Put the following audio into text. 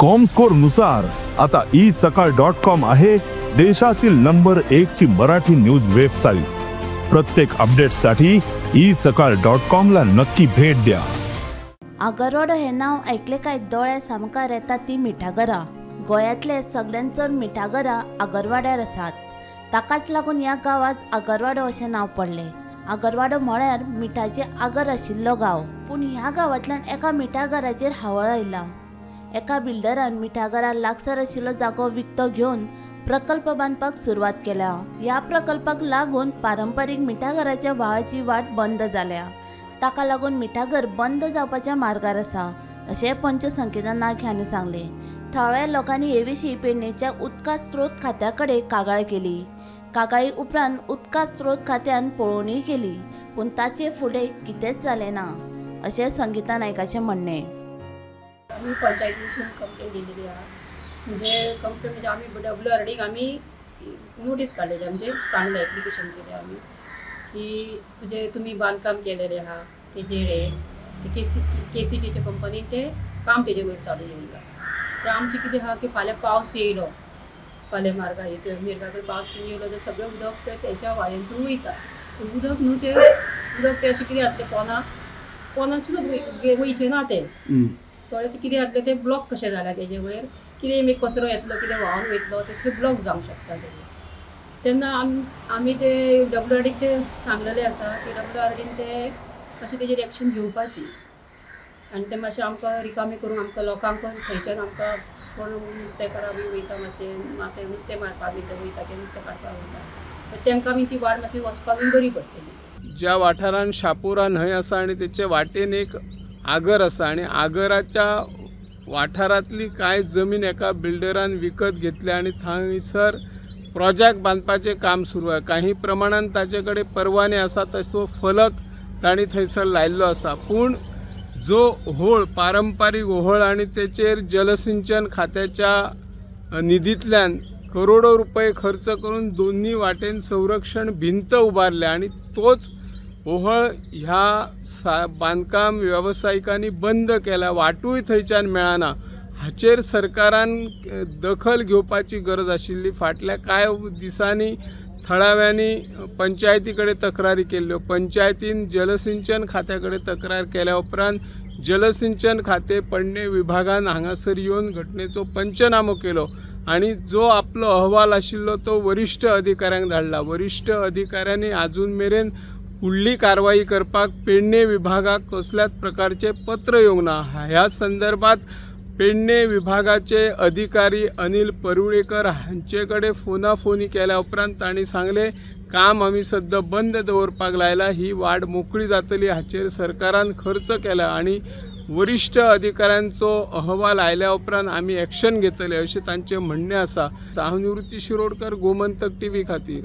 Comscore नुसार आता E सकाळ डॉट कॉम आहे देशातील नंबर 1 ची मराठी न्यूज वेबसाईट. प्रत्येक अपडेटसाठी ई सकाळ डॉट कॉम ला नक्की भेट द्या. आगरवाडो हे नाव ऐकले काय दोळ्या सामकार येता ती मिठागरां. गोंयांतले सगळ्यात चड मिठागरां आगरवाड्यार आसात. ताकाच लागून ह्या गांवाक आगरवाडो अशें नांव पडलें. आगरवाडो म्हळ्यार मिठाचे आगर आशिल्लो गांव. पूण ह्या गांवांतल्यान एका मिठागराचेर हावळ आयला. एका बिल्डरान मिठागरा लागसार आशिल्लो जागो विकतो घेवन प्रकल्प बांदपाक सुरवात केल्या. ह्या प्रकल्पाक लागून पारंपरीक मिठागराच्या व्हाळाची वाट बंद जाल्या. ताका लागून मिठागर बंद जावपाच्या मार्गार आसा अशें पंच संगीता नायक हांणी सांगलें. थळाव्या लोकांनी हे विशीं पेडणेच्या उदका स्रोत खात्या कडेन कागाळ केली. कागाळी उपरांत उदका स्रोत खात्यान पळोवणी केली, पूण ताचे फुडें कितेंच जालें ना अशें संगीता नायकाचें म्हणणें. आमी पंचायतीसून कंप्लेन दिलेली आहा. म्हणजे कंप्लेन म्हणजे आमी डब्ल्यू आर डीक आमी नोटीस काडलेली, म्हणजे सांगलें, एप्लिकेशन केलें आमी की म्हणजे तुमी बांदकाम केलेलें आहा तेजेर हे के सी टीच्या कंपनीन ते काम तेजे वयर चालू येयला. ते आमचें कितें आहा की फाल्यां पावस येयलो, फाल्यां मार्गा येतलो मिर्गा कडेन पावस येयलो तर सगळें उदक तें तेच्या व्हाळेंतसून वयता. उदक न्हू तें उदक तें अशें कितें जातलें, पोना पोनासूनच वयचें ना तें कळ्ळें. तें कितें जातलें तें ब्लॉक कशें जालां तेजे वयर कितें मागीर कचरो येतलो, कितें व्हांवन वयतलो, ते थंय ब्लॉक जावंक शकता तेजेर. तेन्ना आमी ते डब्ल्यू आर डीक ते सांगलेलें आसा की डब्ल्यू आर डीन ते मातशें तेजेर एक्शन घेवपाची आनी ते मातशें आमकां रिकामी करूंक आमकां लोकांक थंयच्यान आमकां कोण नुस्तेकारां बी वयता, मातशें मासे नुस्तें मारपाक बी वयता, ते नुस्तें काडपाक वयता, तांकां बी ती वाट मातशी वचपाक बी बरी पडटली. ज्या वाठारान शापोरा न्हंय आसा आनी तेचे वाटेन एक आगर आसा आनी आगराच्या वाठारांतली कांय जमीन एका बिल्डरान विकत घेतल्या आनी थंयसर प्रोजेक्ट बांदपाचें काम सुरू आसा. काही प्रमाणान ताचे कडेन परवाने आसा, तसो फलक तांणी थंयसर लायिल्लो आसा. पूण जो होळ पारंपारीक होळ आनी तेचेर जलसिंचन खात्याच्या निधींतल्यान करोडो रुपये खर्च करून दोन्ही वाटेन संरक्षण भिंत उबारल्या आनी तोच ओहळ ह्या बांदकाम वेवसायिकांनी बंद केला, वाटूय थंयच्यान मेळना. हाचेर सरकारान दखल घेवपाची गरज आशिल्ली. फाटल्या कांय दिसांनी थळाव्यांनी पंचायती कडेन तक्रारी केल्ल्यो. पंचायतीन जलसिंचन खात्या कडेन तक्रार केल्या उपरांत जलसिंचन खातें पेडणे विभागान हांगासर येवन घटनेचो पंचनामो केलो आनी जो आपलो अहवाल आशिल्लो तो वरिश्ठ अधिकाऱ्यांक धाडला. वरिश्ठ अधिकाऱ्यांनी आजून मेरेन फुडली कारवाई करपाक पेडणे विभागाक कसल्याच प्रकारचें पत्र येवंक ना. ह्या संदर्भात पेडणे विभागाचे अधिकारी अनिल परुळेकर हांचे कडेन फोनाफोनी केल्या उपरांत तांणी सांगलें काम आमी सद्या बंद दवरपाक लायला, ही वाट मोकळी जातली. हाचेर सरकारान खर्च केला आनी वरिश्ठ अधिकाऱ्यांचो अहवाल आयल्या उपरांत आमी एक्शन घेतले अशें तांचें म्हणणें आसा. हांव निवृत्ती शिरोडकर, गोमंतक टीव्ही खातीर.